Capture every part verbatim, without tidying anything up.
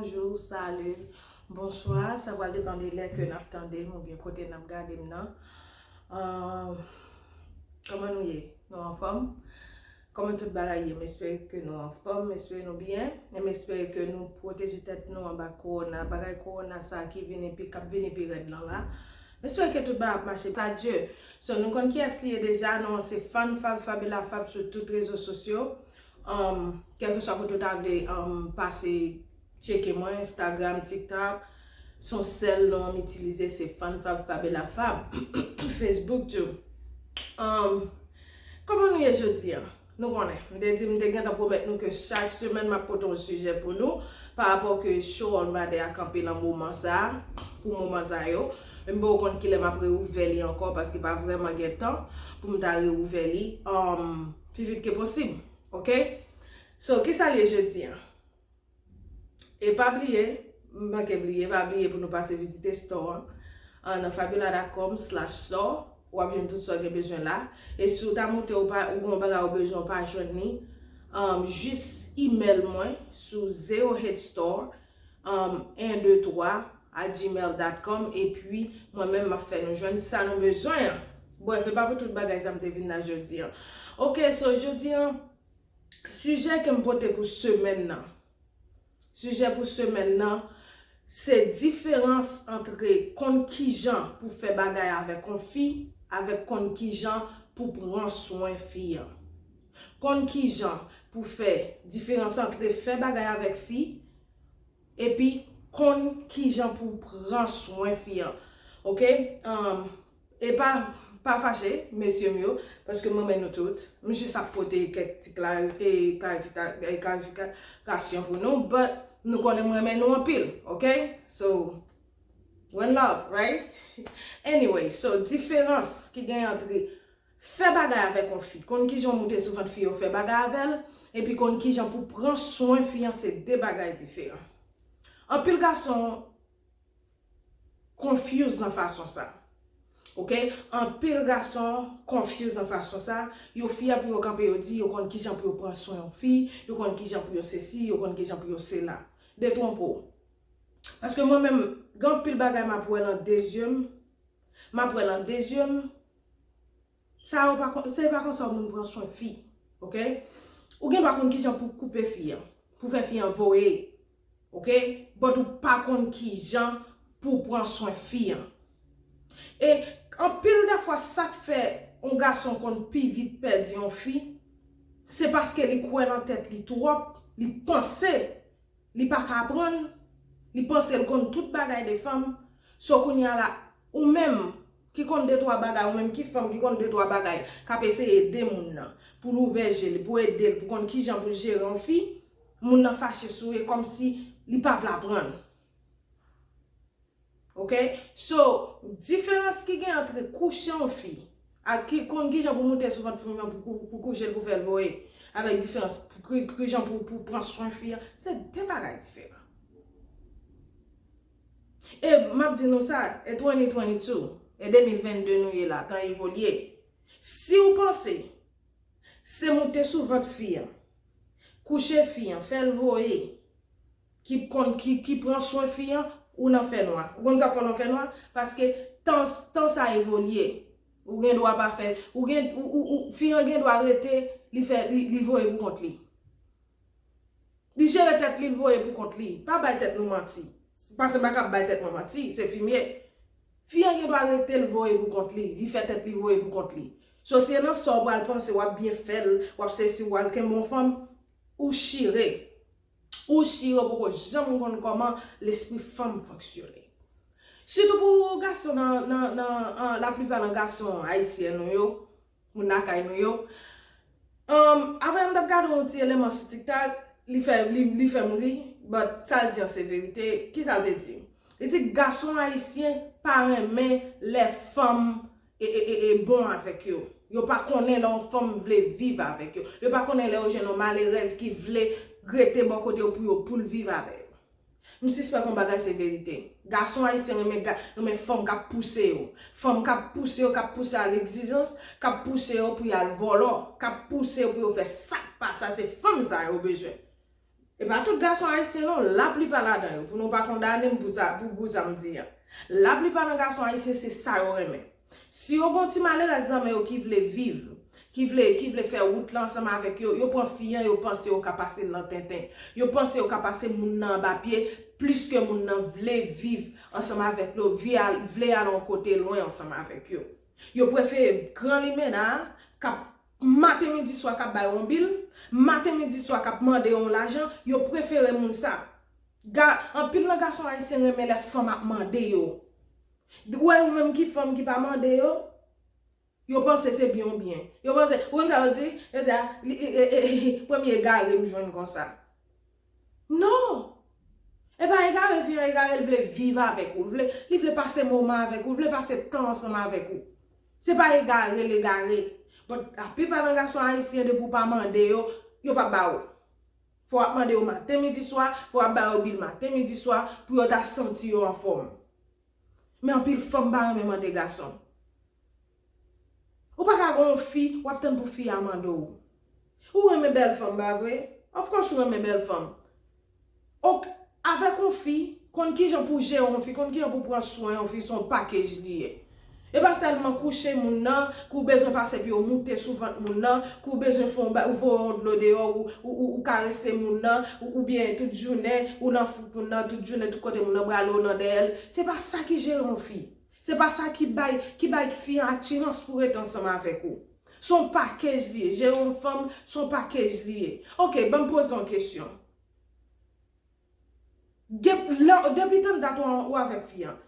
Bonjou, salut, bonswa. Sa pral depann de lè ke n ap tande m oubyen kote n ap gade m nan. Ahn, kòman nou ye? Nou anfòm? Kòman tout bagay ye? M espere ke nou anfòm, m espere nou byen, e m espere ke nou pwoteje tèt nou anba kowona, bagay kowona sa ki vini pi, k ap vini pi rèd lan la. M espere ke tout bagay ap mache. Sa Dye. So, nou konn kiyès li ye deja, non, se Fann Fab, Fabiola Fab sou tout rezo sosyo. Um, kèlkeswa kote w ta vle, um, pase tcheke mwen, Instagram, TikTok, se yon sèl non m itilize, se Fann Fab, Fabiola Fab. Facebook tou. Um, kòman nou ye jodi a? Nou konnen, m te di, m te gentan pwomèt nou ke chak semèn m ap pote yon sijè pou nou, pa rapò ke show All Matter a kanpe nan moman sa a, pou moman sa yo. M poko konn kilè m ap reouvè li ankò, paske pa vrèman gen tan pou m ta reouvè li, um, pi vit ke posib. Ok? So, kisa l ye jodi a? E pa bliye, m manke bliye, pa bliye pou nou pase vizite store an, an nan fabiola dot com slash store. W ap jwenn tout sa w gen bezwen la. E si w ta moute, ou pa, ou gen yon bagay ou bezwen, ou pa jwenn li, um, jis email mwen sou zero head store, um, en de twa at gmail dot com, epi mwen menm m ap fè nou jwenn sa nou bezwen an. Brèf, e pa pou tout bagay sa m te vin la jodi an. Ok, so jodi an, sijè ke m pote pou semèn nan. Sijè pou semèn nan, se diferans antre konn kijan pou fè bagay avèk yon fi, avèk konn kijan pou pran swen fi an. Konn kijan pou fè diferans antre fè bagay avèk fi, epi konn kijan pou pran swen fi an. Ok? Um, e pa, pa fache, mesye m yo, paske m renmen nou tout. M jis ap pote kèk ti klari-, e, klarifika-, e, klarifikasyon pou nou, but nou konnen m renmen nou anpil, ok? So, one love, right? Anyway, so, diferans ki gen antre fè bagay avèk yon fi, konn kijan w moute sou vant fi yo fè bagay avè l, epi konn kijan pou pran swen fi an, se de bagay diferan. Anpil gason confuse nan fason sa. Ok? Anpil gason confuse nan fason sa. Yo fyè pou yo kanpe, yo di yo konn kijan pou yo pran swen yon fi, yo konn kijan pou yo sesi, yo konn kijan pou yo sela. Detwonpe w. Paske mwen menm, gen anpil bagay m ap wè nan de zye m, m ap wè nan de zye m, sa yo pa kon-, se pa konsa moun pran swen fi, ok? Ou gen dwa konn kijan pou koupe fi an, pou fè fi an voye, ok? But ou pa konn kijan pou pran swen fi an. E anpil de fwa, sa k fè yon gason konn pi vit pèdi yon fi, se paske li kwè nan tèt li twòp, li panse li pa ka aprann, li panse l konn tout bagay de fanm. So kounye a la, ou menm ki konn de twa bagay, ou menm ki fanm ki konn de twa bagay, k ap eseye ede moun nan, pou l ouvè je l, pou ede l, pou konn kijan pou l jere yon fi, moun nan fache sou ou, e kòmsi li pa vle aprann. Ok? So, diferans ki gen antre kouche yon fi ak ki konn kijan pou moute sou vant fi an pou, pou, pou kouche l, pou fè l voye, avèk diferans pou ki, kijan pou, pou pran swen fi an, se de bagay diferan. E m ap di nou sa, e twenty twenty-two, e de mil vennde nou ye la, tan evolye. Si w panse se moute sou vant fi an, kouche fi an, fè l voye, ki konn, ki, ki pran swen fi an, ou nan fènwa. Ou konn sa k fè w nan fènwa? Paske tan, tan sa evolye. Ou gen dwa pa fè, ou gen, ou, ou, ou, fi an gen dwa rete, li fè, li, li voye pou kont li. Li jere tèt li, li voye pou kont li. Pa bay tèt nou manti. Paske m pa kab bay tèt mwen manti, se fi m ye. Fi an gen dwa rete, l voye pou kont li, li fè tèt li voye pou kont li. So, si se nan sa w pral panse, w ap byen fè l, w ap sesi, w al kenbe yon fanm, ou chire. Ou chire, ou poko janm konn kòman lespri fanm fonksyone. Sitou pou gason nan, nan, nan, an, laplipa nan gason ayisyen nou yo, moun lakay nou yo. Um, avè m t ap gade yon ti eleman sou TikTok, li fè, li, li fè m ri, but sa l di an se verite. Kisa l te di? Li di gason ayisyen pa renmen lè fanm e, e, e, e bon avèk yo. Yo pa konnen lè yon fanm vle viv avèk yo. Yo pa konnen lè yo jwenn yon malerèz ki vle rete bò kote yo pou yo, pou l viv avè yo. M sispèk yon bagay se verite. Gason ayisyen renmen ga-, renmen fanm k ap pouse yo. Fanm k ap pouse yo, k ap pouse a legzijans, k ap pouse yo pou y al vòlò, k ap pouse yo pou yo fè sa k pa sa, se fanm sa yo bezwen. E pa tout gason ayisyen non, laplipa ladan yo, pou nou pa kondane m pou sa, pou, pou sa m di an. Laplipa nan gason ayisyen se sa yo renmen. Si yo gon ti malerèz nan men yo ki vle viv, ki vle, ki vle fè wout la ansanm avèk yo, yo pran fi an, yo panse yo ka pase l nan tenten. Yo panse yo ka pase moun nan anba pye, plis ke moun nan vle viv ansanm avèk yo, vle al, vle al yon kote lwen ansanm avèk yo. Yo prefere gran limena a, k ap maten, midi, swa k ap ba yo yon bil, maten, midi, swa k ap mande yo yon lajan, yo prefere moun sa. Ga, anpil nan gason ayisyen renmen lè fanm ap mande yo. Ou wè yo menm ki fanm ki pa mande yo, yo panse se byen ou byen. Yo panse, ou konn sa yo di? Yo di, a, li, e, e, e, e, premye egare m jwenn konsa. Non! E pa egare fi an egare, li vle viv avèk ou, li vle, li vle pase moman avèk ou, li vle pase tan ansanm avèk ou. Se pa egare l egare. But laplipa nan gason ayisyen, depi w pa mande yo, yo p ap ba ou. Fò w ap mande yo maten, midi, swa, fò w ap ba yo bil maten, midi, swa, pou yo ta santi yo anfòm. Men anpil fanm pa renmen mande gason. Ou pa ka gen yon fi, w ap tann pou fi a mande w. Ou renmen bèl fanm, pa vre? Of course ou renmen bèl fanm. Ok, avèk yon fi, konn kijan pou jere yon fi, konn kijan pou pran swen yon fi, se yon package li ye. E pa sèlman kouche moun nan, ke w bezwen pase pye w moute sou vant moun nan, ke w bezwen fè yon ba, ou voye yon dlo deyò, ou, ou, ou, ou karese moun nan, ou, oubyen tout jounen, ou nan fouk moun nan, tout jounen, tout kote moun nan prale, w nan dèyè l. Se pa sa ki jere yon fi. Se pa sa ki bay, ki bay fi an atirans pou rete ansanm avèk ou. Se yon package li ye. Jere yon fanm, se yon package li ye. Ok, ban m poze yon kesyon. Gen, lè, depi tann dat ou, ou avèk fi an?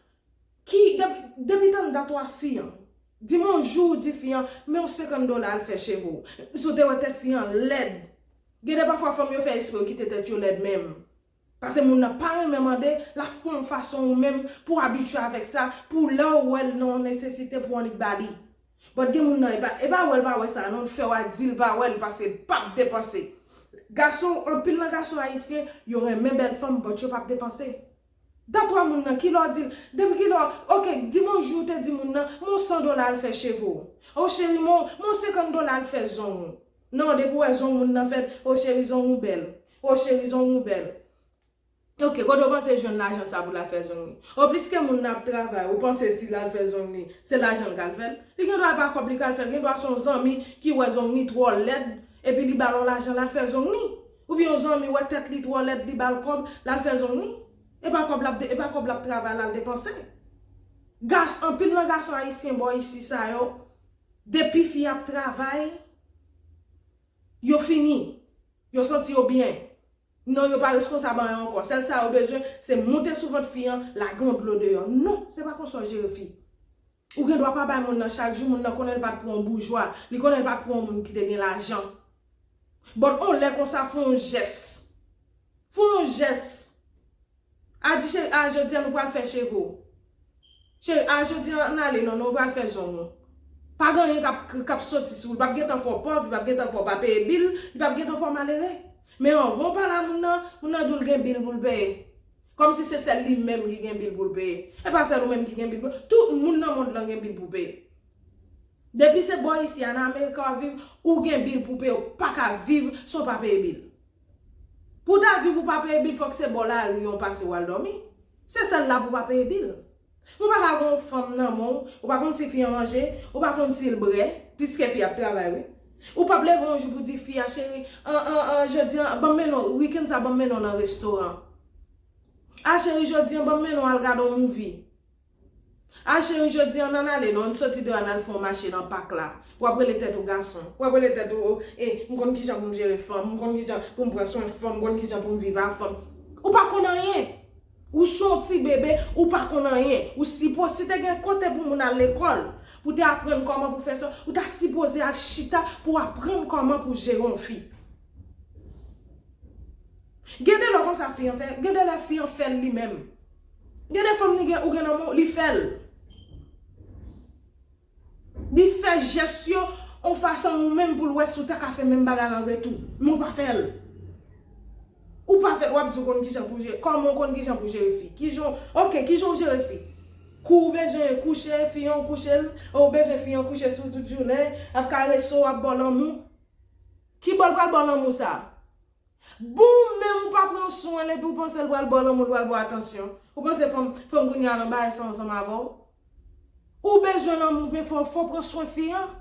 Ki, depi, depi tann dat ou ak fi an? Di m yon jou ou di fi an, men yon senkant dola al fè cheve w. Si w te wè tèt fi an lèd. Gen de pafwa fanm yo fè espre yo kite tèt yo lèd menm. Paske moun nan pa renmen mande, l ap fè yon fason ou menm pou abitye avèk sa, pou lè w wè l nan yon nesesite pou w annik ba li. But gen moun nan, e pa, e pa wè l pa wè sa non, l fè w a di l pa wè l paske l p ap depanse. Gason, anpil nan gason ayisyen, yo renmen bèl fanm, but yo p ap depanse. Dat ou a moun nan, kilè w di l, depi kilè w, ok, di m yon jou w te di moun nan, men yon san dola al fè cheve w. O cheri, men yon, men yon senkant dola al fè zong ou. Non, depi w wè zong moun nan fèt, o cheri, zong ou bèl. O cheri, zong ou bèl. Ok, kote w panse l jwenn lajan sa pou l al fè zong li? O, pliske moun nan ap travay, ou panse si l al fè zong li, se lajan l k al fè l? Li gendwa e pa kòb li k al fè l, gendwa se yon zanmi ki wè zong li twò lèd, epi li ba l yon lajan l al fè zong li. Oubyen yon zanmi wè tèt li twò lèd, li ba l kòb, l al fè zong li. E pa kòb l ap de-, e pa kòb l ap travay, l al depanse. Gas, anpil nan gason ayisyen bò isi sa yo, depi fi ap travay, yo fini. Yo santi yo byen. Non, yo pa reskonsab anyen ankò. Sèl sa yo bezwen, se moute sou vant fi an, lage yon dlo deyò. Non, se pa konsa w jere fi. Ou gendwa pa bay moun nan chak jou, moun nan konnen l pa t pou yon boujwa, li konnen l pa t pou yon moun ki te gen lajan. But on lè konsa, fè yon jès. Fè yon jès. A di cheri, a jodi a nou pral fè cheve w. Cheri, a jodi a ann ale non, nou pral fè zong ou. Pa gen anyen k ap, k ap soti sou ou. Li p ap gentan fè w pòv, li p ap gentan fè w pa peye bil, li p ap gentan fè w malere. Men anvan w pale a moun nan, moun nan di w l gen bil pou l peye. Kòmsi se sèl li menm ki gen bil pou l peye. E pa sèl ou menm ki gen bil pou, tout moun nan mond lan gen bil pou peye. Depi se bò isi a, nan Amerika w ap viv, ou gen bil pou peye, ou pa ka viv san w pa peye bil. Pou w ta viv ou pa peye bil, fòk se bò lari an w pase w al dòmi. Se sèl la pou w pa peye bil. Ou pa ka gen yon fanm nan men w, ou pa konn si fi an manje, ou pa konn si l bwè, pliske fi ap travay wi. Ou p ap leve yon jou pou di fi a, cheri, an, an, an, jodi a, ban m mennen w, wikenn sa, ban m mennen w nan restoran. A cheri, jodi a, ban m mennen w al gade yon movie. A cheri, jodi a, ann ale non, ann soti deyò, ann al fè yon mache nan pak la. W ap rele tèt ou gason. W ap rele tèt ou, e, m konn kijan pou m jere fanm, m konn kijan pou m pran swen fanm, m konn kijan pou m viv ak fanm. Ou pa konn anyen. Ou se yon ti bebe, ou pa konn anyen. Ou sipoze, si te gen kote pou moun al lekòl, pou te aprann kòman pou fè sa, ou ta sipoze al chita pou aprann kòman pou jere yon fi. Gen de lè w konn sa fi an fè, gen de lè fi an fè l li menm. Gen de fanm li gen, ou gen nan men w, li fè l. Li fè jès yo yon fason ou menm pou l wè si w ta ka fè menm bagay la an retou. Men w pa fè l. Ou pa fè l, w ap di w konn kijan pou jere. Kòman w konn kijan pou jere fi? Kijan, ok, kijan w jere fi? Kou w bezwen kouche, fi an w kouche l, ou bezwen fi an kouche sou w tout jounen, ap karese w, ap ba w lanmou. Ki bò l pral ba w lanmou sa? Bon, menm ou pa pran swen l epi ou panse l pral ba w lanmou, l pral ba w atansyon. Ou panse fanm, fanm kounye a nan bagay sa ansanm avè w? Ou bezwen lanmou, men fò, fò pran swen fi an.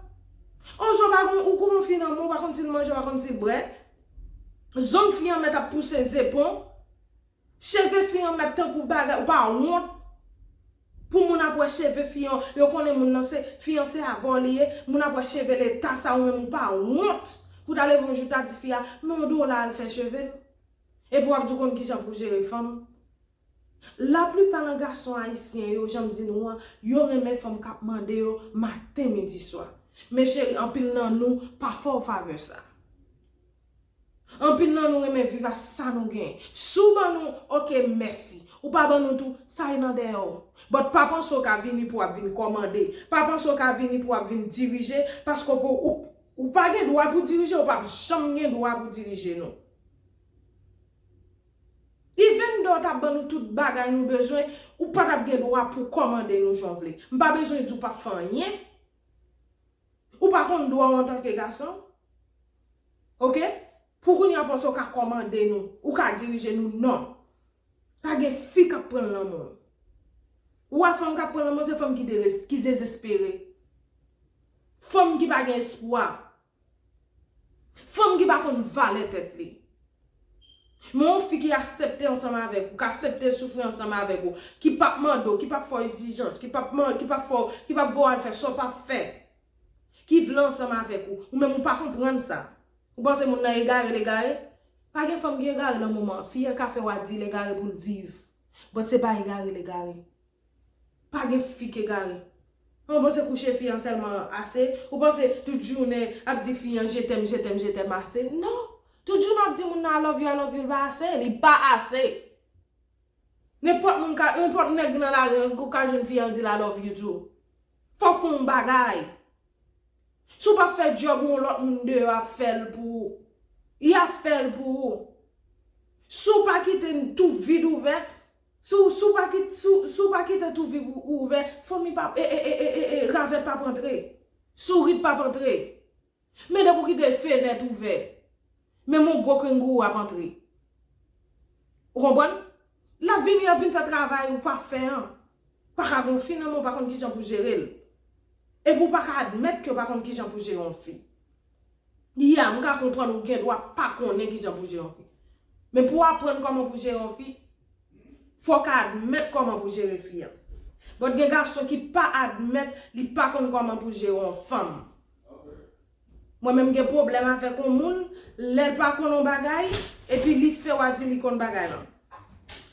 On jou pa gon, ou gon fi nan men w, ou pa konn si l manje, ou pa konn si l bwè. Zong fi an mèt ap pouse zepon. Cheve fi an mèt tankou bagay, ou pa wont. Pou moun ap wè cheve fi an, yo konnen moun nan se, fi an se avè w li ye, moun ap wè cheve leta sa, ou menm ou pa wont. Pou ta leve yon jou ta di fi a, men yon dola al fè cheve l. Epi w ap di w konn kijan pou jere fanm. Laplipa nan gason ayisyen yo, jan m di nou an, yo renmen fanm k ap mande yo maten, midi, swa. Men cheri, anpil nan nou pa fè w favè sa. Anpil nan nou renmen viv a sa nou genyen. Si w ban nou, oke, mèsi. Ou pa ban nou tou, sa e nan dèyè w. But pa panse w ka vini pou w ap vin kòmande. Pa panse w ka vini pou w ap vin dirije, paske ou, ou, ou pa gen dwa pou dirije, ou p ap janm gen dwa pou dirije nou. Even though w t ap ban nou tout bagay nou bezwen, ou pa t ap gen dwa pou kòmande nou jan w vle. M pa bezwen di w p ap fè anyen. Ou pa konn dwa w antanke gason. Oke? Pou kounye a panse w ka kòmande nou, ou ka dirije nou, non. Pa gen fi k ap pran lanmou. Ou wè fanm k ap pran lanmou, se fanm ki dere-, ki dezespere. Fanm ki pa gen espwa. Fanm ki pa konn valè tèt li. Men yon fi ki aksepte ansanm avèk ou, ki aksepte soufri ansanm avèk ou, ki p ap mande w, ki p ap fè w egzijans, ki p ap man-, ki p ap fè w, ki p ap voye w al fè sa w p ap fè, ki vle ansanm avèk ou, ou menm ou pa konprann sa. Ou panse moun nan egare l egare? Pa gen fanm ki egare nan moman an. Fi a ka fè w a di l egare pou l viv. But se pa egare l egare. Pa gen fi k egare. Ou panse kouche fi an sèlman ase? Ou panse tout jounen ap di fi an je t'aime, je t'aime, je t'aime ase? Non! Tout jounen ap di moun nan I love you, I love you, li pa ase, li pa ase. Nenpòt moun ka, nenpòt nèg nan lari an, ou ka jwenn fi an di l I love you too. Fò w fè yon bagay. Si w pa fè djòb ou, yon lòt moun deyò ap fè l pou ou. Li ap fè l pou ou. Si w pa kite tou vid ouvè, si w, si w pa kit-, si w, si w pa kite tou vid ou, ou ouvè, fomi pa, e, e, ravèt p ap antre. Sourit p ap antre. Men depi w kite fenèt ouvè, menm yon gwo kengourou ap antre. Ou konprann? L ap vini, l ap vin fè travay ou pa fè an. Pa ka gon fi nan men w, ou pa konn kijan pou jere l. Epi w pa ka admèt ke w pa konn kijan pou jere yon fi. Ya, m ka konprann ou gen dwa pa konnen kijan pou jere yon fi. Men pou w aprann kòman pou jere yon fi, fò w ka admèt kòman pou jere fi an. But gen gason ki pa admèt li pa konn kòman pou jere yon fanm. Mwen menm gen pwoblèm avèk yon moun, lè l pa konn yon bagay, epi li fè w a di li konn bagay lan.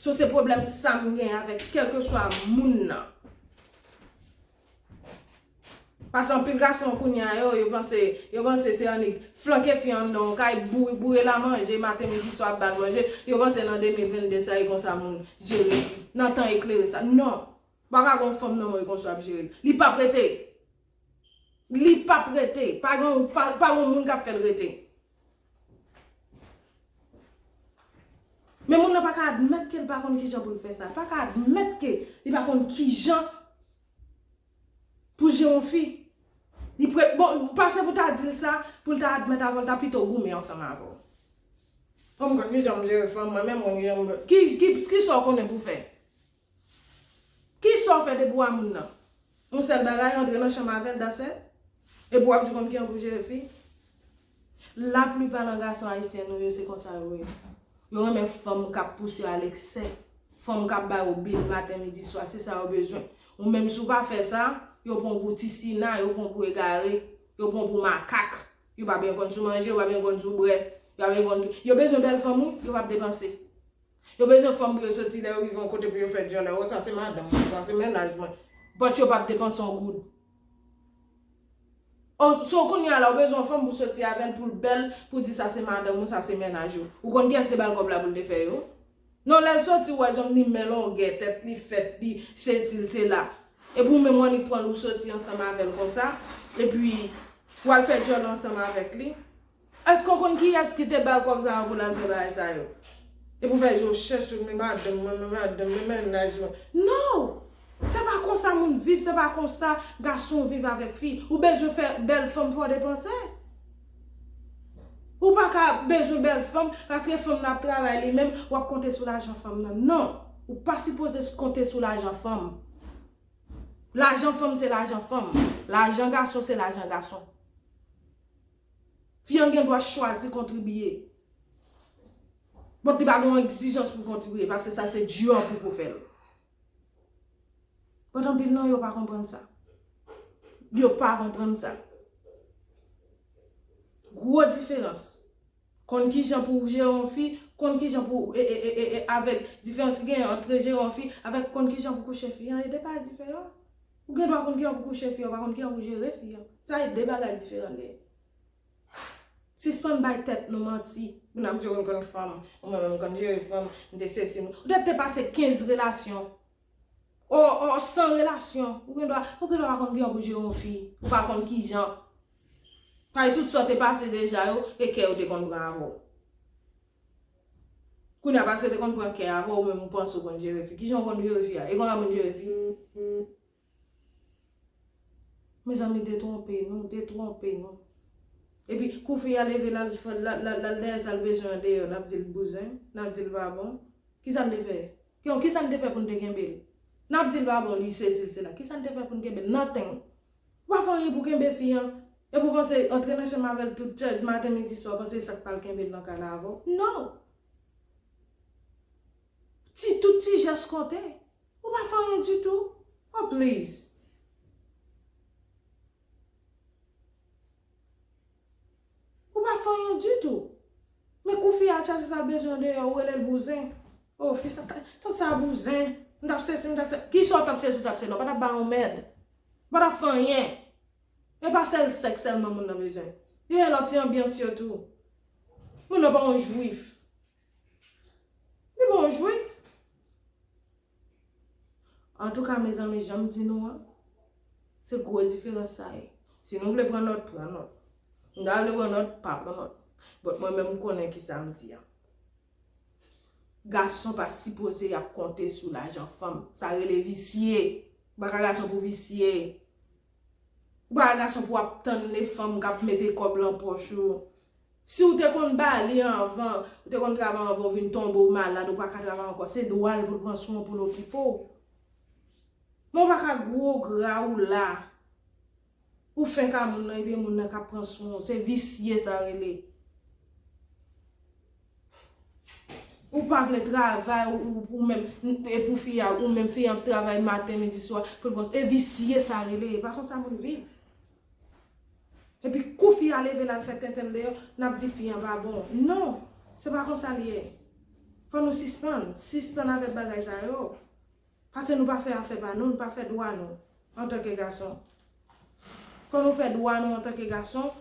So se pwoblèm sa m gen avèk kèlkeswa moun nan. Paske anpil gason kounye a yo, yo panse, yo panse se annik flanke fi anndan yon kay, boure, boure l a manje, maten, midi, swa ap ba l manje, yo panse nan de mil venn de sa e konsa moun jere fi. Nan tan eklere sa. Non! Pa ka gen yon fanm nan men w e konsa w ap jere l. Li p ap rete. Li p ap rete. Pa gen, pa, pa gen moun k ap fè l rete. Men moun nan pa ka admèt ke l pa konn kijan pou l fè sa. Pa ka admèt ke li pa konn kijan pou jere yon fi. Li pre-, bon, pase pou ta di l sa, pou l ta admèt avan l ta pito goumen ansanm avè w. Bon, m konn kijan m jere fanm mwen, men mwen, ki, ki, ki sa w konnen pou fè? Kisa w fè depi w a moun nan? Yon sèl bagay, antre nan chanm avè l, that's it. Epi w ap di konn kijan pou jere fi. Laplipa nan gason ayisyen nou yo, se konsa yo ye. Yo renmen fanm k ap pouse yo a leksè. Fanm k ap ba yo bil maten, midi, swa, se sa yo bezwen. Ou menm si w pa fè sa, yo pran w pou ti sina, yo pran w pou egare, yo pran w pou makak. Yo pa byen konn si w manje, yo pa byen konn si w bwè, yo pa byen konn, yo bezwen bèl fanm wi, yo p ap depanse. Yo bezwen fanm pou yo soti lè yo rive yon kote pou yo fè djòlè. O, sa se madanm mwen, sa se mennaj mwen. But yo p ap depanse yon goud. O, so kounye a la, ou bezwen yon fanm pou soti avè l, pou l bèl, pou di sa se madanm ou, sa se mennaj ou. Ou konn kiyès te ba l kòb la pou l te fè yo? Non, lè l soti, ou wè zong li men longè, tèt li fèt, li sesi l, sela. Epi ou menm ou annik pran l, ou soti ansanm avè l konsa. Epi, w al fè djòlè ansanm avèk li. Èske w konn kiyès ki te ba l kòb sa yo pou l al fè bagay sa yo? Epi w fè je w chèch, ou di, men madanm mwen, men madanm, men mennaj mwen. No! Se pa konsa moun viv, se pa konsa gason viv avèk fi. Ou bezwen fè bèl fanm, fò w depanse. Ou pa ka bezwen bèl fanm, paske fanm nan ap travay li menm, w ap konte sou lajan fanm nan. Non, ou pa sipoze konte sou lajan fanm. Lajan fanm se lajan fanm. Lajan gason se lajan gason. Fi an gen dwa chwazi kontribiye. But li pa gen yon egzijans pou kontribiye, paske sa se djòb ou pou fè l. But anpil nan yo pa konprann sa. Yo pa konprann sa. Gwo diferans. Konn kijan pou w jere yon fi, konn kijan pou e, e, e, e, e, avèk diferans ki genyen ant jere yon fi avèk konn kijan pou kouche fi an, e de bagay diferan. Ou gen dwa konn kijan pou kouche fi an, ou pa konn kijan pou jere fi an. Sa e de bagay diferan li ye. Sispann bay tèt nou manti. Moun ap di w konn fanm, ou mwen menm konn jere fanm, m te sesi. Ou te, te pase kenz relasyon. O, o, san relasyon. Ou gen dwa, ou gen dwa pa konn kijan pou jere yon fi. Ou pa konn kijan. Paske tout sa w te pase deja yo, e kè yo te konn pran avè w. Kounye a, paske yo te konn pran kè avè w, ou menm ou panse w konn jere fi. Kijan w konn jere fi a? E konsa moun jere fi? Mezanmi, detwonpe nou, detwonpe nou. Epi, kou fi a leve, l al fè, l al, l al, l al dèyè sa l bezwen an deyò, n ap di l bouzen, n ap di l pa bon. Kisa n te fè? Ki, kisa n te fè pou n te kenbe l? N ap di l pa bon, li sesi, l sela. Kisa n te fè pou n kenbe l? Nothing. Ou pa fè anyen pou kenbe fi an. Epi w panse antre nan chanm avè l tout maten, midi, swa, w panse se sa k pral kenbe l nan kay la avè w? No! Ti, tout ti jès konte. Ou pa fè anyen ditou. Oh, please. Ou pa fè anyen ditou. Men kou fi a chache sa l bezwen deyò, ou rele l bouzen. Oh, fi sa, tande sa bouzen. M t ap sesi, m t ap se, kisa w t ap sesi, w t ap sela? Ou pa t ap ba yon mèd. Ou pa t ap fè anyen. E pa sèl sèks sèlman moun nan bezwen. Li gen lòt ti anbyans yo tou. Moun nan pa yon jwif. Li pa yon jwif. Antouka, mezanmi, jan m di nou an, se gwo diferans sa ye. Si nou vle pran nòt, pran nòt. Nou ta vle pran nòt, pa pran nòt. But mwen menm, m konnen kisa m di a. Gason pa sipoze y ap konte sou lajan fanm. Sa rele visye. Ou pa ka gason pou visye. Ou pa ka gason pou ap tann de fanm k ap mete kòb lan pòch ou. Si w te konn ba li anvan, ou te konn travay anvan, ou vin tonbe, ou malad, ou pa ka travay ankò, se dwa l pou l pran swen w, pou l okipe w. Men w pa ka gwo gra ou la. Ou fenk a moun nan, ebyen moun nan k ap pran swen w. Se visye sa rele. Ou pa vle travay, ou, ou, ou menm, e pou fi a, ou menm fi a ap travay maten, midi, swa, pou l pran swen w. E visye sa rele. E pa konsa moun viv. Epi kou fi a leve l al fè tenten l deyò, n ap di fi an pa bon. Non, se pa konsa l ye. Fò nou sispann, sispann avèk bagay sa yo. Paske nou pa fè afè pa nou, nou pa fè dwa nou antanke gason. Fò nou fè dwa nou antanke gason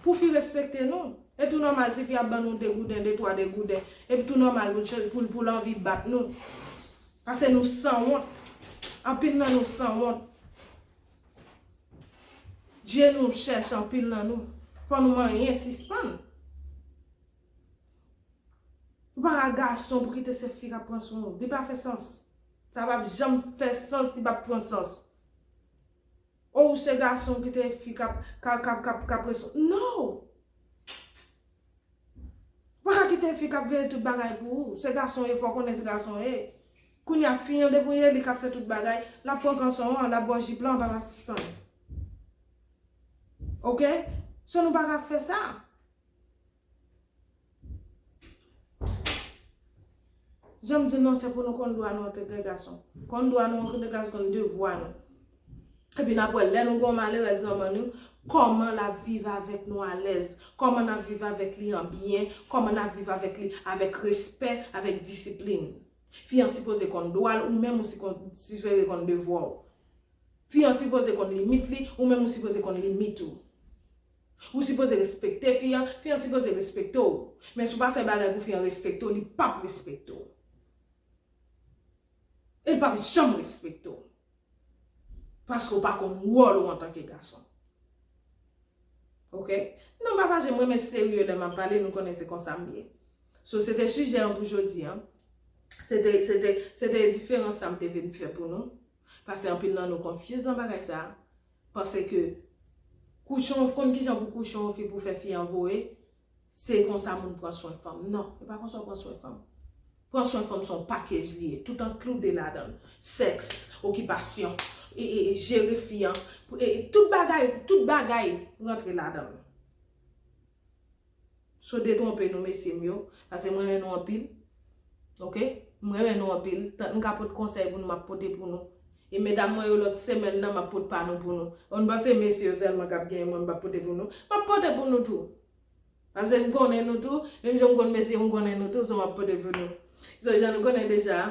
pou fi respekte nou. E tou nòmal si fi ap ban nou de gouden, de twa de gouden. Epi tou nòmal pou l, pou l, pou l anvi bat nou. Paske nou sanwont. Anpil nan nou sanwont. Je nou chèch anpil nan nou. Fò nou manyen sispann. Ou pa ka gason pou kite se fi k ap pran swen w. Li pa fè sans. Sa p ap janm fè sans, li p ap pran sans. Ou se gason ki te fi k ap, k ap, k ap, k ap, k ap pran swen w. No! Ou pa ka kite fi k ap veye tout bagay pou ou. Se gason ye, fò w konnen se gason ye. Kounye a, fi an, depi w ye li k ap fè tout bagay, l ap pran kanson an, l ap ba w jip lan, pa ka sispann. Oke? So, nou pa ka fè sa. Jan m di nou, se pou nou konn dwa nou antanke gason. Konn dwa nou antanke gason, konn devwa nou. Epi n ap wè, lè nou gen yon malerèz nan men nou, kòman l ap viv avèk nou alèz, kòman n ap viv avèk li an byen, kòman n ap viv avèk li avèk respè, avèk disiplin. Fi an sipoze konn dwa l, ou menm ou si konn, sipoze konn devwa w. Fi an sipoze konn limit li, ou menm ou sipoze konn limit ou. Ou sipoze respekte fi an, fi an sipoze respekte w. Men si w pa fè bagay pou fi an respekte w, li p ap respekte w. E l p ap janm respekte w. Paske w pa konn wòl ou antanke gason. Oke? Non, pa fache, m renmen serye lè m ap pale, nou konnen se konsa m ye. So, se te sijè an pou jodi an. Se te, se te, se te diferans sa m te vin fè pou nou. Paske anpil nan nou konfyiz nan bagay sa. Panse ke kouche yon, konn kijan pou kouche yon fi pou fè fi an voye. se konsa moun pran swen fanm. Non, e pa konsa w pran swen fanm. Pran swen fanm se yon package li ye, tout included ladan l. Sèks, okipasyon, e, e, e jere fi an, e, e tout bagay, tout bagay rantre ladan l. So detwonpe nou mesye m yo, paske m renmen nou anpil. Oke? M renmen nou anpil. Tant m ka pot konsèy pou nou, m ap pote pou nou. E medam mwen yo lòt semèn nan, m ap pot pa nou pou nou. Ou n panse mesye yo sèlman k ap genyen mwen, m p ap pote pou nou? M ap pote pou nou tou. Paske m konnen nou tou, menm jan m konn mesye, m konnen nou tou, so m ap pote pou nou. So, jan nou konnen deja,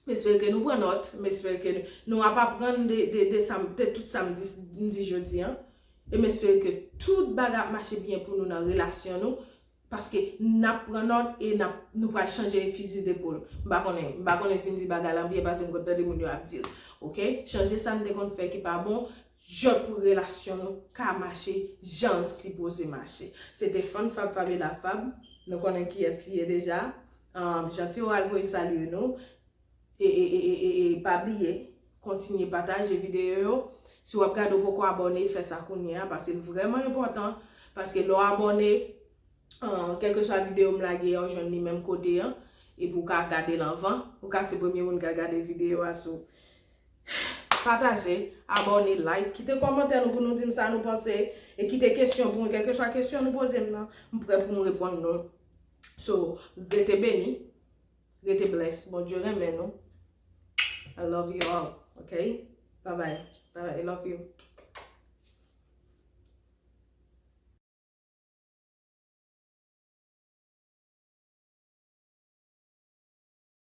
m espere ke nou pran nòt, m espere ke nou ap aprann de, de, de, sa m, de tout sa m di, m di jodi an. E m espere ke tout bagay ap mache byen pou nou nan relasyon nou, paske n ap pran nòt e n ap, nou pral chanje fizi depòl. M pa konnen, m pa konnen si m di bagay la byen, paske m konn tande moun yo ap di l. Oke? Chanje sa n te konn fè ki pa bon, jan pou relasyon nou ka mache jan l sipoze mache. Se te Fann Fab Fab e Lafab. Nou konnen kiyès li ye deja. Um, Jeanty Oral voye salye nou. E, e, e, e, e, e pa bliye, kontinye pataje videyo yo. Si w ap gade ou poko abòne, fè sa kounye a, paske l vrèman enpòtan. Paske lè w abòne, uh, kèlkeswa videyo m lage a, w jwenn li menm kote an. Epi w ka gade l anvan. Ou ka se premye moun k al gade videyo a sou. Pataje, abòne, like, kite kòmantè nou pou nou di m sa nou panse, e kite kesyon pou mwen, kèlkeswa kesyon nou poze m nan, m prè pou m reponn nou. So, rete beni, rete bless, Bondye renmen nou. I love you all, ok? Bye bye, bye bye, I love you.